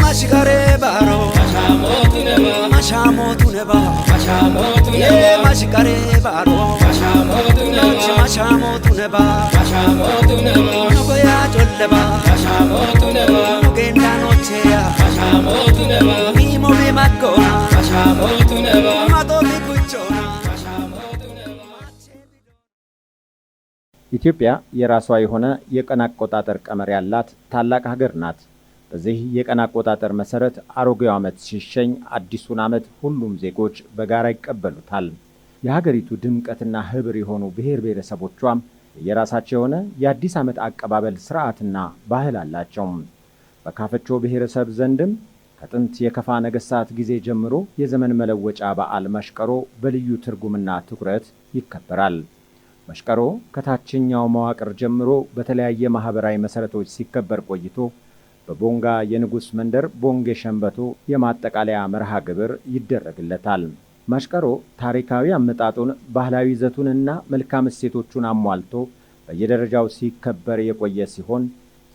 Mashikare baro, mashamotu neba, ye mashikare baro, mashamotu neba, nogoya cholleba, nogenda nochea, mimo bimakona, mato bikuchona. ኢትዮጵያ የራሷ የሆነ የቀን አቆጣጠር ቀመር ያላት ታላቅ ሀገር ናት። በዚህ የቀን አቆጣጠር መሰረት አሮጌው ዓመት ሲሸኝ አዲሱን ዓመት ሁሉም ዜጎች በጋራ ይቀበሉታል። የሀገሪቱ ድምቀትና ህብር የሆኑ ብሔር ብሔረሰቦቿም የራሳቸው የሆነ የአዲስ ዓመት አቀባበል ስርዓትና ባህል አላቸው። በካፈቾ ብሔረሰብ ዘንድም ከጥንት የከፋ ነገሥታት ጊዜ ጀምሮ የዘመን መለወጫ በዓል መሽቀሮ በልዩ ትርጉምና ትኩረት ይከበራል። መሽቀሮ ከታችኛው መዋቅር ጀምሮ በተለያየ ማህበራዊ መሰረቶች ሲከበር ቆይቶ በቦንጋ የንጉሥ መንደር ቦንጌ ሸንበቶ የማጠቃለያ መርሃ ግብር ይደረግለታል። መሽቀሮ ታሪካዊ አመጣጡን፣ ባህላዊ ይዘቱንና መልካም እሴቶቹን አሟልቶ በየደረጃው ሲከበር የቆየ ሲሆን፣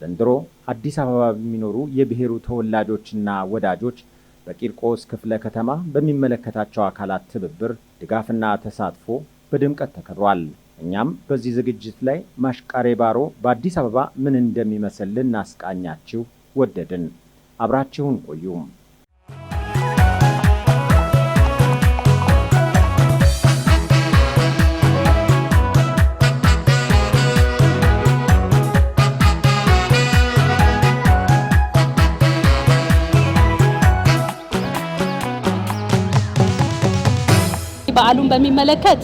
ዘንድሮ አዲስ አበባ በሚኖሩ የብሔሩ ተወላጆችና ወዳጆች በቂርቆስ ክፍለ ከተማ በሚመለከታቸው አካላት ትብብር፣ ድጋፍና ተሳትፎ በድምቀት ተከብሯል። እኛም በዚህ ዝግጅት ላይ ማሽቃሬ ባሮ በአዲስ አበባ ምን እንደሚመስል ልናስቃኛችሁ ወደድን። አብራችሁን ቆዩ። በዓሉን በሚመለከት፣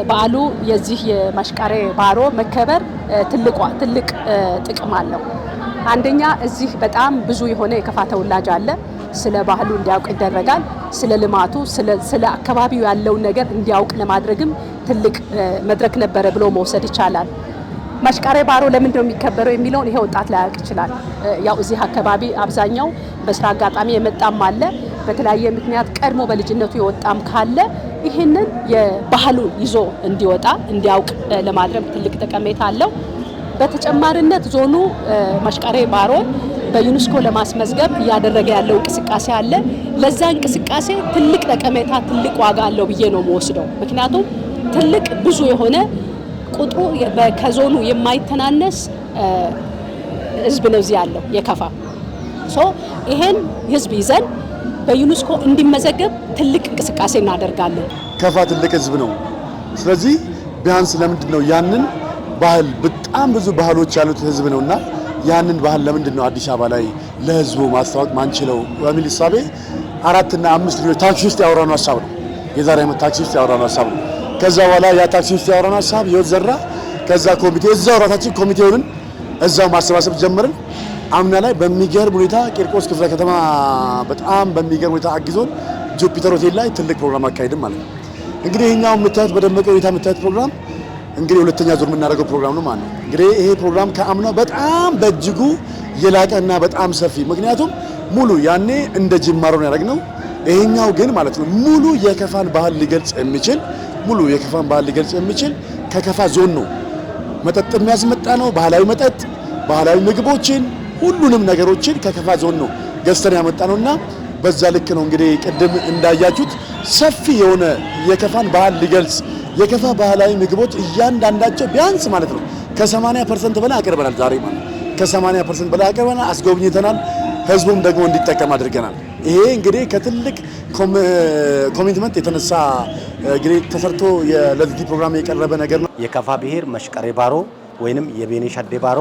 በዓሉ የዚህ የማሽቃሬ ባሮ መከበር ትልቅ ጥቅም አለው። አንደኛ፣ እዚህ በጣም ብዙ የሆነ የከፋ ተወላጅ አለ። ስለ ባህሉ እንዲያውቅ ይደረጋል። ስለ ልማቱ፣ ስለ አካባቢው ያለውን ነገር እንዲያውቅ ለማድረግም ትልቅ መድረክ ነበረ ብሎ መውሰድ ይቻላል። ማሽቃሬ ባሮ ለምንድን ነው የሚከበረው የሚለውን ይሄ ወጣት ላያውቅ ይችላል። ያው እዚህ አካባቢ አብዛኛው በስራ አጋጣሚ የመጣም አለ፣ በተለያየ ምክንያት ቀድሞ በልጅነቱ የወጣም ካለ ይህንን የባህሉን ይዞ እንዲወጣ፣ እንዲያውቅ ለማድረግ ትልቅ ጠቀሜታ አለው። በተጨማሪነት ዞኑ ማሽቃሬ ባሮን በዩኔስኮ ለማስመዝገብ እያደረገ ያለው እንቅስቃሴ አለ። ለዛ እንቅስቃሴ ትልቅ ጠቀሜታ፣ ትልቅ ዋጋ አለው ብዬ ነው የምወስደው። ምክንያቱም ትልቅ ብዙ የሆነ ቁጥሩ ከዞኑ የማይተናነስ ህዝብ ነው እዚህ ያለው የከፋ። So ይሄን ህዝብ ይዘን በዩኔስኮ እንዲመዘገብ ትልቅ እንቅስቃሴ እናደርጋለን። ከፋ ትልቅ ህዝብ ነው። ስለዚህ ቢያንስ ለምንድን ነው ያንን ባህል፣ በጣም ብዙ ባህሎች ያሉት ህዝብ ነውና፣ ያንን ባህል ለምንድን ነው አዲስ አበባ ላይ ለህዝቡ ማስተዋወቅ ማንችለው በሚል እሳቤ አራትና አምስት ልጆች ታክሲ ውስጥ ያወራነው ሀሳብ ነው። የዛሬ ዓመት ታክሲ ውስጥ ያወራነው ሀሳብ ነው። ከዛ በኋላ ያ ታክሲ ውስጥ ያወራነው ሀሳብ ህይወት ዘራ። ከዛ ኮሚቴ እዛው ራሳችን ኮሚቴውንን እዛው ማሰባሰብ ጀመርን። አምና ላይ በሚገርም ሁኔታ ቂርቆስ ክፍለ ከተማ በጣም በሚገርም ሁኔታ አግዞን ጁፒተር ሆቴል ላይ ትልቅ ፕሮግራም አካሄድን ማለት ነው። እንግዲህ ይሄኛው የምታዩት፣ በደመቀ ሁኔታ የምታዩት ፕሮግራም እንግዲህ ሁለተኛ ዙር የምናደርገው ፕሮግራም ነው ማለት ነው። እንግዲህ ይሄ ፕሮግራም ከአምናው በጣም በእጅጉ የላቀና በጣም ሰፊ፣ ምክንያቱም ሙሉ ያኔ እንደ ጅማሮ ነው ያደረግነው። ይሄኛው ግን ማለት ነው ሙሉ የከፋን ባህል ሊገልጽ የሚችል፣ ሙሉ የከፋን ባህል ሊገልጽ የሚችል፣ ከከፋ ዞን ነው መጠጥ የሚያስመጣ ነው። ባህላዊ መጠጥ፣ ባህላዊ ምግቦችን፣ ሁሉንም ነገሮችን ከከፋ ዞን ነው ገዝተን ያመጣ ነውና በዛ ልክ ነው። እንግዲህ ቅድም እንዳያችሁት ሰፊ የሆነ የከፋን ባህል ሊገልጽ፣ የከፋ ባህላዊ ምግቦች እያንዳንዳቸው ቢያንስ ማለት ነው ከ80% በላይ አቅርበናል። ዛሬ ማለት ከ80% በላይ አቅርበናል፣ አስጎብኝተናል። ህዝቡም ደግሞ እንዲጠቀም አድርገናል። ይሄ እንግዲህ ከትልቅ commitment የተነሳ እንግዲህ ተሰርቶ ለዚህ ፕሮግራም የቀረበ ነገር ነው። የከፋ ብሔር መሽቀሬ ባሮ ወይንም የቤኔ ሸዴ ባሮ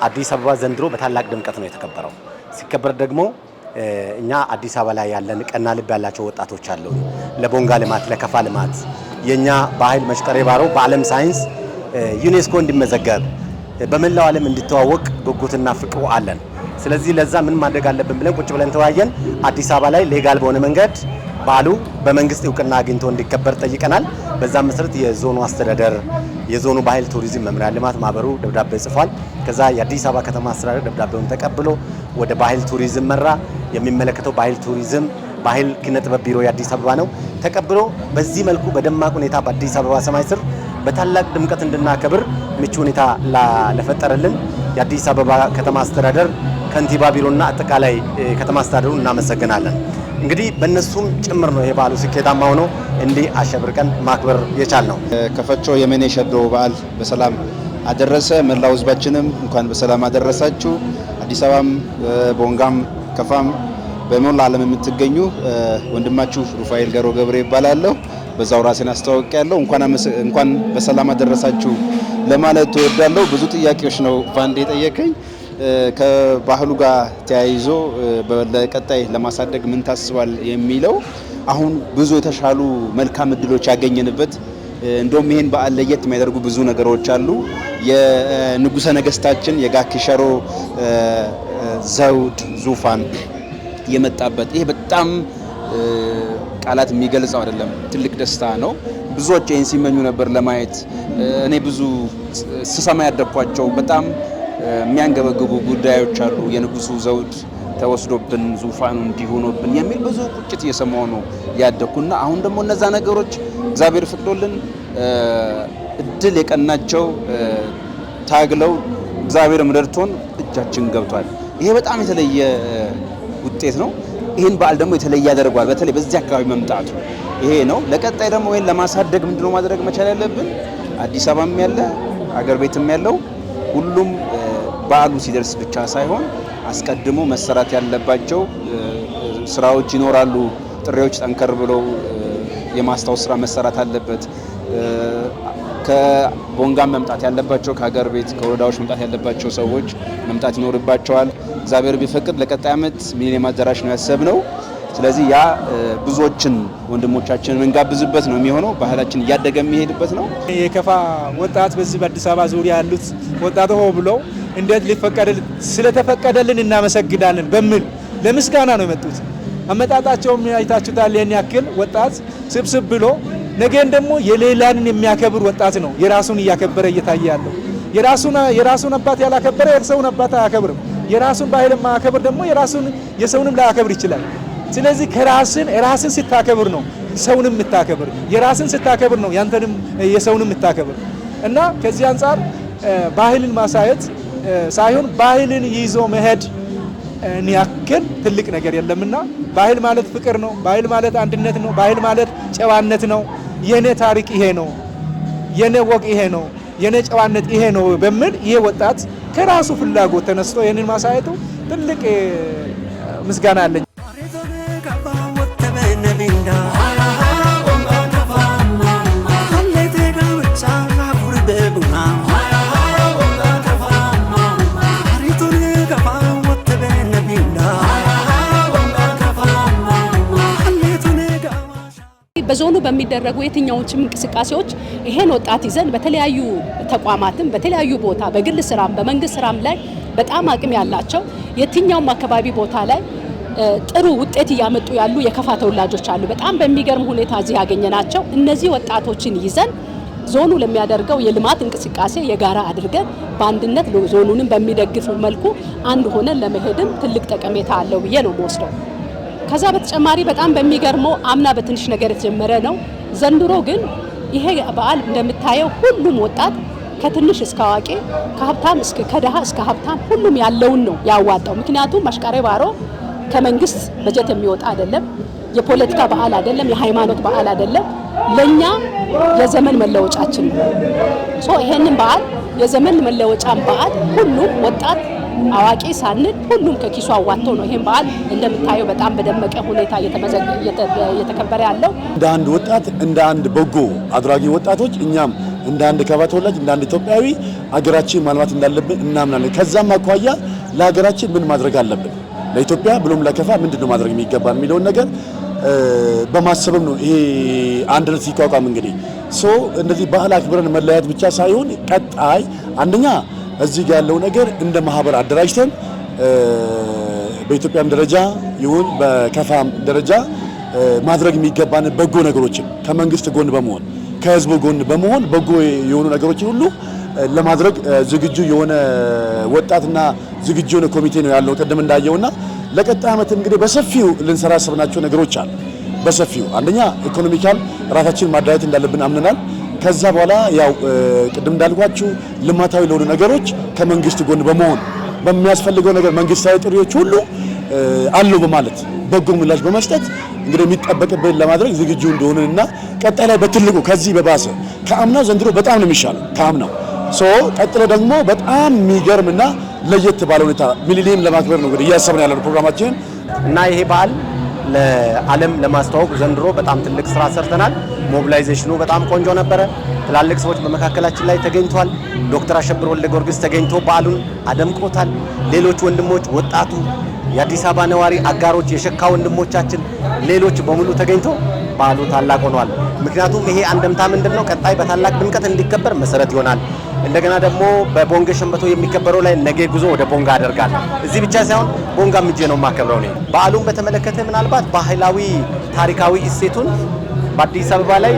አዲስ አበባ ዘንድሮ በታላቅ ድምቀት ነው የተከበረው። ሲከበር ደግሞ እኛ አዲስ አበባ ላይ ያለን ቀና ልብ ያላቸው ወጣቶች አሉ። ለቦንጋ ልማት፣ ለከፋ ልማት፣ የኛ ባህል መሽቀሬ ባሮ በዓለም ሳይንስ ዩኔስኮ እንዲመዘገብ፣ በመላው ዓለም እንዲተዋወቅ ጉጉትና ፍቅሩ አለን። ስለዚህ ለዛ ምን ማድረግ አለብን ብለን ቁጭ ብለን ተወያየን። አዲስ አበባ ላይ legal በሆነ መንገድ በዓሉ በመንግስት እውቅና አግኝቶ እንዲከበር ጠይቀናል። በዛም መሰረት የዞኑ አስተዳደር፣ የዞኑ ባህል ቱሪዝም መምሪያ፣ ልማት ማህበሩ ደብዳቤ ጽፏል። ከዛ የአዲስ አበባ ከተማ አስተዳደር ደብዳቤውን ተቀብሎ ወደ ባህል ቱሪዝም መራ። የሚመለከተው ባህል ቱሪዝም፣ ባህል ኪነ ጥበብ ቢሮ የአዲስ አበባ ነው። ተቀብሎ በዚህ መልኩ በደማቅ ሁኔታ በአዲስ አበባ ሰማይ ስር በታላቅ ድምቀት እንድናከብር ምቹ ሁኔታ ለፈጠረልን የአዲስ አበባ ከተማ አስተዳደር ከንቲባ ቢሮና አጠቃላይ ከተማ አስተዳደሩ እናመሰግናለን። እንግዲህ በእነሱም ጭምር ነው የበዓሉ ስኬታማ ሆኖ እንዲህ አሸብርቀን ማክበር የቻልነው። ከፈቾ የመኔ ሸዶ በዓል በሰላም አደረሰ። መላው ሕዝባችንም እንኳን በሰላም አደረሳችሁ። አዲስ አበባም ቦንጋም ከፋም በሞላ ዓለም የምትገኙ ወንድማችሁ ሩፋኤል ገሮ ገብሬ ይባላለሁ። በዛው ራሴን አስተዋውቄያለሁ። እንኳን በሰላም አደረሳችሁ ለማለት እወዳለሁ። ብዙ ጥያቄዎች ነው ባንዴ የጠየቀኝ። ከባህሉ ጋር ተያይዞ ለቀጣይ ለማሳደግ ምን ታስባል የሚለው አሁን ብዙ የተሻሉ መልካም እድሎች ያገኘንበት፣ እንደውም ይሄን በዓል ለየት የሚያደርጉ ብዙ ነገሮች አሉ። የንጉሰ ነገስታችን የጋኪሸሮ ዘውድ ዙፋን የመጣበት፣ ይሄ በጣም ቃላት የሚገልጸው አይደለም። ትልቅ ደስታ ነው። ብዙዎች ይህን ሲመኙ ነበር ለማየት። እኔ ብዙ ስሰማ ያደግኳቸው በጣም የሚያንገበግቡ ጉዳዮች አሉ። የንጉሱ ዘውድ ተወስዶብን፣ ዙፋኑ እንዲሆኖብን የሚል ብዙ ቁጭት እየሰማሁ ነው ያደግኩና አሁን ደግሞ እነዛ ነገሮች እግዚአብሔር ፈቅዶልን እድል የቀናቸው ታግለው እግዚአብሔርም ረድቶን እጃችን ገብቷል። ይሄ በጣም የተለየ ውጤት ነው። ይህን በዓል ደግሞ የተለየ ያደርገዋል። በተለይ በዚህ አካባቢ መምጣቱ ይሄ ነው። ለቀጣይ ደግሞ ይሄን ለማሳደግ ምንድነው ማድረግ መቻል ያለብን? አዲስ አበባም ያለ አገር ቤትም ያለው ሁሉም በዓሉ ሲደርስ ብቻ ሳይሆን አስቀድሞ መሰራት ያለባቸው ስራዎች ይኖራሉ። ጥሪዎች ጠንከር ብለው የማስታወስ ስራ መሰራት አለበት። ከቦንጋም መምጣት ያለባቸው፣ ከሀገር ቤት ከወረዳዎች መምጣት ያለባቸው ሰዎች መምጣት ይኖርባቸዋል። እግዚአብሔር ቢፈቅድ ለቀጣይ ዓመት ሚሊኒየም አዳራሽ ነው ያሰብነው። ስለዚህ ያ ብዙዎችን ወንድሞቻችንን እንጋብዝበት ነው የሚሆነው። ባህላችን እያደገ የሚሄድበት ነው። የከፋ ወጣት በዚህ በአዲስ አበባ ዙሪያ ያሉት ወጣት ሆ ብለው እንዴት ሊፈቀደልን ስለተፈቀደልን እናመሰግናለን በሚል ለምስጋና ነው የመጡት። አመጣጣቸውም አይታችሁታል። ይህን ያክል ወጣት ስብስብ ብሎ ነገን ደግሞ የሌላንን የሚያከብር ወጣት ነው የራሱን እያከበረ እየታየ ያለው። የራሱን አባት ያላከበረ የሰውን አባት አያከብርም። የራሱን ባህል የማያከብር ደግሞ የራሱን የሰውንም ላያከብር ይችላል። ስለዚህ ከራስን ራስን ስታከብር ነው ሰውንም የምታከብር፣ የራስን ስታከብር ነው ያንተንም የሰውንም የምታከብር። እና ከዚህ አንጻር ባህልን ማሳየት ሳይሆን ባህልን ይዞ መሄድ ያክል ትልቅ ነገር የለምና ባህል ማለት ፍቅር ነው። ባህል ማለት አንድነት ነው። ባህል ማለት ጨዋነት ነው። የኔ ታሪክ ይሄ ነው፣ የኔ ወግ ይሄ ነው፣ የኔ ጨዋነት ይሄ ነው በሚል ይሄ ወጣት ከራሱ ፍላጎት ተነስቶ ይህንን ማሳየቱ ትልቅ ምስጋና አለኝ። በዞኑ በሚደረጉ የትኛዎችም እንቅስቃሴዎች ይሄን ወጣት ይዘን በተለያዩ ተቋማትም በተለያዩ ቦታ በግል ስራም በመንግስት ስራም ላይ በጣም አቅም ያላቸው የትኛውም አካባቢ ቦታ ላይ ጥሩ ውጤት እያመጡ ያሉ የከፋ ተወላጆች አሉ። በጣም በሚገርም ሁኔታ እዚህ ያገኘናቸው እነዚህ ወጣቶችን ይዘን ዞኑ ለሚያደርገው የልማት እንቅስቃሴ የጋራ አድርገን በአንድነት ዞኑንም በሚደግፍ መልኩ አንድ ሆነን ለመሄድም ትልቅ ጠቀሜታ አለው ብዬ ነው የምወስደው። ከዛ በተጨማሪ በጣም በሚገርመው አምና በትንሽ ነገር የተጀመረ ነው። ዘንድሮ ግን ይሄ በዓል እንደምታየው ሁሉም ወጣት ከትንሽ እስከ አዋቂ፣ ከሀብታም እስከ ከደሃ እስከ ሀብታም ሁሉም ያለውን ነው ያዋጣው። ምክንያቱም ማሽቃሬ ባሮ ከመንግስት በጀት የሚወጣ አይደለም፣ የፖለቲካ በዓል አይደለም፣ የሃይማኖት በዓል አይደለም። ለኛ የዘመን መለወጫችን ነው። So ይሄንን በዓል የዘመን መለወጫን በዓል ሁሉም ወጣት አዋቂ ሳንል ሁሉም ከኪሱ አዋጥቶ ነው ይሄን በዓል እንደምታየው በጣም በደመቀ ሁኔታ እየተከበረ ያለው። እንደ አንድ ወጣት፣ እንደ አንድ በጎ አድራጊ ወጣቶች፣ እኛም እንደ አንድ ከፋ ተወላጅ፣ እንደ አንድ ኢትዮጵያዊ አገራችን ማልማት እንዳለብን እናምናለን። ከዛም አኳያ ለሀገራችን ምን ማድረግ አለብን፣ ለኢትዮጵያ ብሎም ለከፋ ምንድን ነው ማድረግ የሚገባ የሚለውን ነገር በማሰብም ነው ይሄ አንድነት ሲቋቋም። እንግዲህ so እንደዚህ ባህል አክብረን መለያየት ብቻ ሳይሆን ቀጣይ አንደኛ እዚህ ጋር ያለው ነገር እንደ ማህበር አደራጅተን በኢትዮጵያም ደረጃ ይሁን በከፋም ደረጃ ማድረግ የሚገባን በጎ ነገሮችን ከመንግስት ጎን በመሆን፣ ከህዝቡ ጎን በመሆን በጎ የሆኑ ነገሮችን ሁሉ ለማድረግ ዝግጁ የሆነ ወጣትና ዝግጁ የሆነ ኮሚቴ ነው ያለው ቅድም እንዳየውና ለቀጣይ ዓመት እንግዲህ በሰፊው ልንሰራ ያሰብናቸው ነገሮች አሉ። በሰፊው አንደኛ economical ራሳችንን ማደራጀት እንዳለብን አምነናል። ከዛ በኋላ ያው ቅድም እንዳልኳችሁ ልማታዊ ለሆኑ ነገሮች ከመንግስት ጎን በመሆን በሚያስፈልገው ነገር መንግስታዊ ጥሪዎች ሁሉ አሉ በማለት በጎ ምላሽ በመስጠት እንግዲህ የሚጠበቅብን ለማድረግ ዝግጁ እንደሆነና ቀጣይ ላይ በትልቁ ከዚህ በባሰ ከአምናው ዘንድሮ በጣም ነው የሚሻለው ከአምናው so ቀጥሎ ደግሞ በጣም የሚገርምና ለየት ባለ ሁኔታ ሚሊኒየም ለማክበር ነው እንግዲህ እያሰብን ያለነው ፕሮግራማችንን። እና ይሄ በዓል ለዓለም ለማስተዋወቅ ዘንድሮ በጣም ትልቅ ስራ ሰርተናል። Mobilization ኑ በጣም ቆንጆ ነበረ። ትላልቅ ሰዎች በመካከላችን ላይ ተገኝቷል። ዶክተር አሸብር ወልደ ጊዮርጊስ ተገኝቶ በዓሉን አደምቆታል። ሌሎች ወንድሞች፣ ወጣቱ፣ የአዲስ አበባ ነዋሪ አጋሮች፣ የሸካ ወንድሞቻችን፣ ሌሎች በሙሉ ተገኝቶ በዓሉ ታላቅ ሆኗል። ምክንያቱም ይሄ አንደምታ ምንድን ነው? ቀጣይ በታላቅ ድምቀት እንዲከበር መሰረት ይሆናል። እንደገና ደግሞ በቦንጌ ሸንበቶ የሚከበረው ላይ ነገ ጉዞ ወደ ቦንጋ አደርጋለሁ። እዚህ ብቻ ሳይሆን ቦንጋ ምጄ ነው የማከብረው እኔ። በዓሉን በተመለከተ ምናልባት ባህላዊ ታሪካዊ እሴቱን በአዲስ አበባ ላይ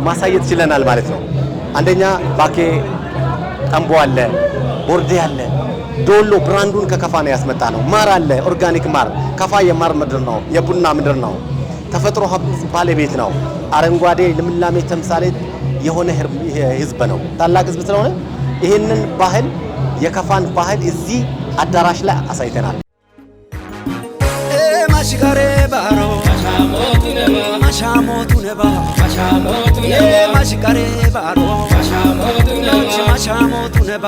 ማሳየት ችለናል ማለት ነው። አንደኛ ባኬ ጠንቦ አለ፣ ቦርዴ አለ፣ ዶሎ brand ኡን ከከፋ ነው ያስመጣ ነው። ማር አለ፣ organic ማር። ከፋ የማር ምድር ነው፣ የቡና ምድር ነው። ተፈጥሮ ሀብት ባለቤት ነው። አረንጓዴ ልምላሜ ተምሳሌት የሆነ ህዝብ ነው። ታላቅ ህዝብ ስለሆነ ይህንን ባህል የከፋን ባህል እዚህ አዳራሽ ላይ አሳይተናል። ማሽጋሬ ባሮ ማሻሞቱ ነባ ማሽጋሬ ባሮ ማሻሞቱ ነባ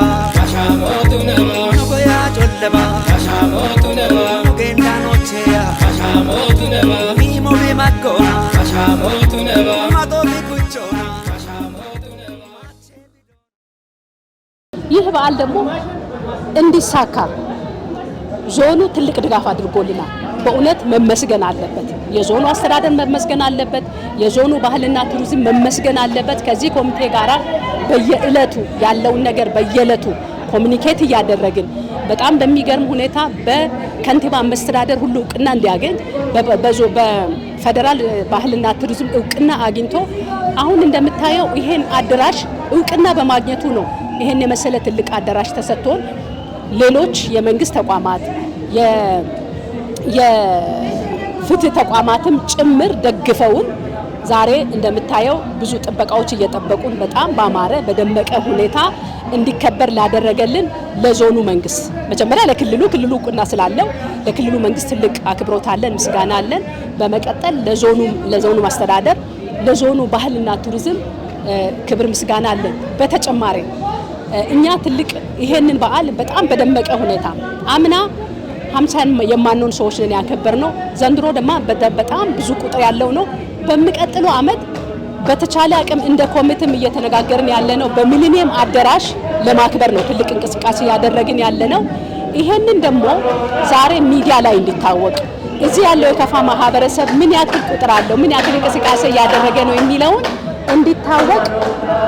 ንጎያ ጮለባ ኑጌንዳኖቼያ ሚሞቤ ማጎና ማቶቢ ኩቾና። ይህ በዓል ደግሞ እንዲሳካ ዞኑ ትልቅ ድጋፍ አድርጎልናል። በእውነት መመስገን አለበት። የዞኑ አስተዳደር መመስገን አለበት። የዞኑ ባህልና ቱሪዝም መመስገን አለበት። ከዚህ ኮሚቴ ጋራ በየእለቱ ያለውን ነገር በየእለቱ communicate እያደረግን በጣም በሚገርም ሁኔታ በከንቲባ መስተዳደር ሁሉ እውቅና እንዲያገኝ፣ በፌዴራል ባህልና ቱሪዝም እውቅና አግኝቶ አሁን እንደምታየው ይሄን አዳራሽ እውቅና በማግኘቱ ነው ይሄን የመሰለ ትልቅ አዳራሽ ተሰጥቶን ሌሎች የመንግስት ተቋማት፣ የፍትህ ተቋማትም ጭምር ደግፈውን ዛሬ እንደምታየው ብዙ ጥበቃዎች እየጠበቁን በጣም ባማረ በደመቀ ሁኔታ እንዲከበር ላደረገልን ለዞኑ መንግስት፣ መጀመሪያ ለክልሉ፣ ክልሉ እውቅና ስላለው ለክልሉ መንግስት ትልቅ አክብሮት አለን፣ ምስጋና አለን። በመቀጠል ለዞኑ ማስተዳደር፣ ለዞኑ ባህልና ቱሪዝም ክብር ምስጋና አለን። በተጨማሪ እኛ ትልቅ ይሄንን በዓል በጣም በደመቀ ሁኔታ አምና 50 የማንሆን ሰዎች ነን ያከበር ነው። ዘንድሮ ደግሞ በጣም ብዙ ቁጥር ያለው ነው። በሚቀጥለው አመት በተቻለ አቅም እንደ ኮሚቴም እየተነጋገርን ያለ ነው። በሚሊኒየም አዳራሽ ለማክበር ነው ትልቅ እንቅስቃሴ ያደረግን ያለ ነው። ይሄንን ደግሞ ዛሬ ሚዲያ ላይ እንዲታወቅ፣ እዚህ ያለው የከፋ ማህበረሰብ ምን ያክል ቁጥር አለው፣ ምን ያክል እንቅስቃሴ እያደረገ ነው የሚለውን እንዲታወቅ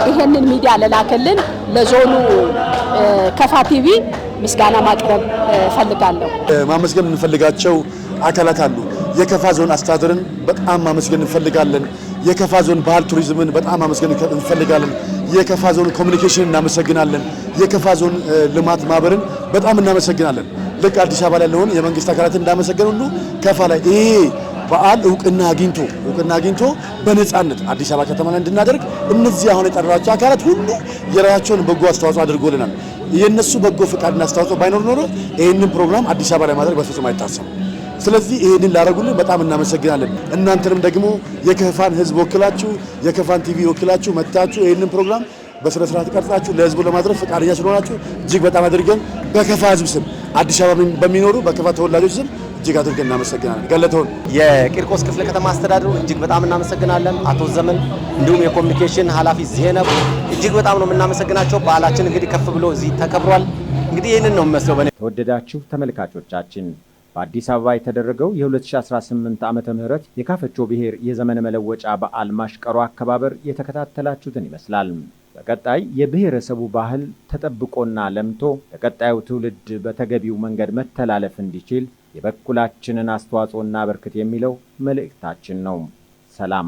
ይሄንን ሚዲያ ለላከልን ለዞኑ ከፋ ቲቪ ምስጋና ማቅረብ እፈልጋለሁ። ማመስገን የምንፈልጋቸው አካላት አሉ። የከፋ ዞን አስተዳደርን በጣም ማመስገን እንፈልጋለን። የከፋ ዞን ባህል ቱሪዝምን በጣም ማመስገን እንፈልጋለን። የከፋ ዞን ኮሚኒኬሽን እናመሰግናለን። የከፋ ዞን ልማት ማህበርን በጣም እናመሰግናለን። ልክ አዲስ አበባ ላይ ያለውን የመንግስት አካላትን እንዳመሰገን ሁሉ ከፋ ላይ ይሄ በዓል እውቅና አግኝቶ በነፃነት አዲስ አበባ ከተማ ላይ እንድናደርግ እነዚህ አሁን የጠራቸው አካላት ሁሉ የራሳቸውን በጎ አስተዋጽኦ አድርጎልናል። የእነሱ በጎ ፍቃድና አስተዋጽኦ ባይኖር ኖሮ ይህንን ፕሮግራም አዲስ አበባ ላይ ማድረግ በፍጹም አይታሰብም። ስለዚህ ይህንን ላደረጉልን በጣም እናመሰግናለን። እናንተንም ደግሞ የከፋን ህዝብ ወክላችሁ፣ የከፋን ቲቪ ወክላችሁ መጥታችሁ ይህንን ፕሮግራም በስነ ስርዓት ቀርጻችሁ ለህዝቡ ለማድረስ ፈቃደኛ ስለሆናችሁ እጅግ በጣም አድርገን በከፋ ህዝብ ስም፣ አዲስ አበባ በሚኖሩ በከፋ ተወላጆች ስም እጅግ አድርገን እናመሰግናለን። ገለተውን። የቂርቆስ ክፍለ ከተማ አስተዳደሩ እጅግ በጣም እናመሰግናለን። አቶ ዘመን እንዲሁም የኮሚኒኬሽን ኃላፊ ዜነብ እጅግ በጣም ነው የምናመሰግናቸው። በዓላችን እንግዲህ ከፍ ብሎ እዚህ ተከብሯል። እንግዲህ ይህንን ነው የሚመስለው በእኔ። ተወደዳችሁ ተመልካቾቻችን፣ በአዲስ አበባ የተደረገው የ2018 ዓ.ም. የካፈቾ ብሔር የዘመን መለወጫ በዓል ማሽቀሮ አከባበር የተከታተላችሁትን ይመስላል። በቀጣይ የብሔረሰቡ ባህል ተጠብቆና ለምቶ ለቀጣዩ ትውልድ በተገቢው መንገድ መተላለፍ እንዲችል የበኩላችንን አስተዋጽኦ እናበርክት የሚለው መልእክታችን ነው። ሰላም።